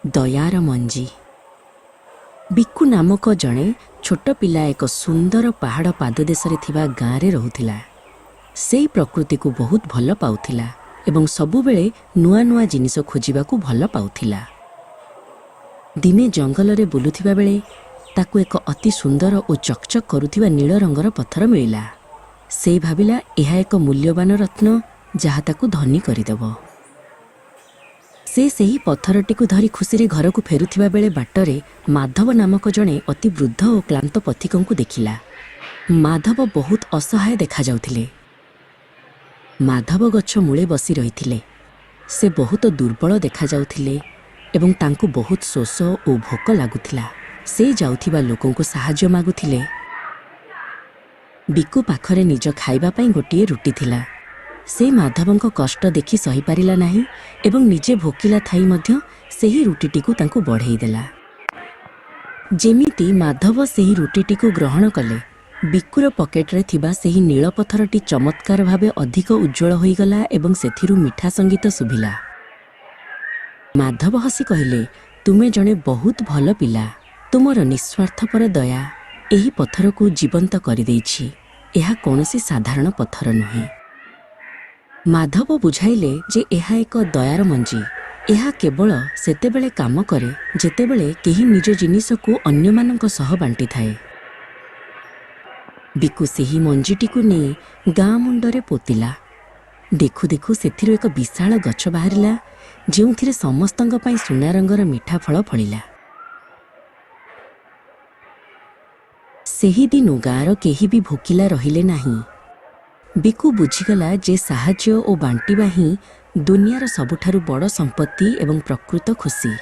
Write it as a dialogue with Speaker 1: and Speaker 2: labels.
Speaker 1: ଦୟାର ମଞ୍ଜି। ବିକୁ ନାମକ ଜଣେ ଛୋଟ ପିଲା ଏକ ସୁନ୍ଦର ପାହାଡ଼ ପାଦଦେଶରେ ଥିବା ଗାଁରେ ରହୁଥିଲା। ସେଇ ପ୍ରକୃତିକୁ ବହୁତ ଭଲ ପାଉଥିଲା ଏବଂ ସବୁବେଳେ ନୂଆ ନୂଆ ଜିନିଷ ଖୋଜିବାକୁ ଭଲ ପାଉଥିଲା। ଦିନେ ଜଙ୍ଗଲରେ ବୁଲୁଥିବା ବେଳେ ତାକୁ ଏକ ଅତି ସୁନ୍ଦର ଓ ଚକଚକ୍ କରୁଥିବା ନୀଳ ରଙ୍ଗର ପଥର ମିଳିଲା। ସେ ଭାବିଲା ଏହା ଏକ ମୂଲ୍ୟବାନ ରତ୍ନ, ଯାହା ତାକୁ ଧନୀ କରିଦେବ। ସେ ସେହି ପଥରଟିକୁ ଧରି ଖୁସିରେ ଘରକୁ ଫେରୁଥିବା ବେଳେ ବାଟରେ ମାଧବ ନାମକ ଜଣେ ଅତି ବୃଦ୍ଧ ଓ କ୍ଳାନ୍ତ ପଥିକଙ୍କୁ ଦେଖିଲା। ମାଧବ ବହୁତ ଅସହାୟ ଦେଖାଯାଉଥିଲେ। ମାଧବ ଗଛ ମୂଳେ ବସି ରହିଥିଲେ। ସେ ବହୁତ ଦୁର୍ବଳ ଦେଖାଯାଉଥିଲେ ଏବଂ ତାଙ୍କୁ ବହୁତ ଶୋଷ ଓ ଭୋକ ଲାଗୁଥିଲା। ସେ ଯାଉଥିବା ଲୋକଙ୍କୁ ସାହାଯ୍ୟ ମାଗୁଥିଲେ। ବିକୁ ପାଖରେ ନିଜ ଖାଇବା ପାଇଁ ଗୋଟିଏ ରୁଟି ଥିଲା। ସେ ମାଧବଙ୍କ କଷ୍ଟ ଦେଖି ସହିପାରିଲା ନାହିଁ ଏବଂ ନିଜେ ଭୋକିଲା ଥାଇ ମଧ୍ୟ ସେହି ରୁଟିଟିକୁ ତାଙ୍କୁ ବଢ଼େଇ ଦେଲା। ଯେମିତି ମାଧବ ସେହି ରୁଟିଟିକୁ ଗ୍ରହଣ କଲେ, ବିକୁର ପକେଟରେ ଥିବା ସେହି ନୀଳ ପଥରଟି ଚମତ୍କାର ଭାବେ ଅଧିକ ଉଜ୍ଜ୍ୱଳ ହୋଇଗଲା ଏବଂ ସେଥିରୁ ମିଠା ସଙ୍ଗୀତ ଶୁଭିଲା। ମାଧବ ହସି କହିଲେ, "ତୁମେ ଜଣେ ବହୁତ ଭଲ ପିଲା। ତୁମର ନିସ୍ୱାର୍ଥପର ଦୟା ଏହି ପଥରକୁ ଜୀବନ୍ତ କରିଦେଇଛି। ଏହା କୌଣସି ସାଧାରଣ ପଥର ନୁହେଁ।" ମାଧବ ବୁଝାଇଲେ ଯେ ଏହା ଏକ ଦୟାର ମଞ୍ଜି। ଏହା କେବଳ ସେତେବେଳେ କାମ କରେ, ଯେତେବେଳେ କେହି ନିଜ ଜିନିଷକୁ ଅନ୍ୟମାନଙ୍କ ସହ ବାଣ୍ଟିଥାଏ। ବିକୁ ସେହି ମଞ୍ଜିଟିକୁ ନେଇ ଗାଁ ମୁଣ୍ଡରେ ପୋତିଲା। ଦେଖୁ ଦେଖୁ ସେଥିରୁ ଏକ ବିଶାଳ ଗଛ ବାହାରିଲା, ଯେଉଁଥିରେ ସମସ୍ତଙ୍କ ପାଇଁ ସୁନା ରଙ୍ଗର ମିଠା ଫଳ ଫଳିଲା। ସେହିଦିନୁ ଗାଁର କେହି ବି ଭୋକିଲା ରହିଲେ ନାହିଁ। ବିକୁ ବୁଝିଗଲା ଯେ ସାହାଯ୍ୟ ଓ ବାଣ୍ଟିବା ହିଁ ଦୁନିଆର ସବୁଠାରୁ ବଡ଼ ସମ୍ପତ୍ତି ଏବଂ ପ୍ରକୃତ ଖୁସି।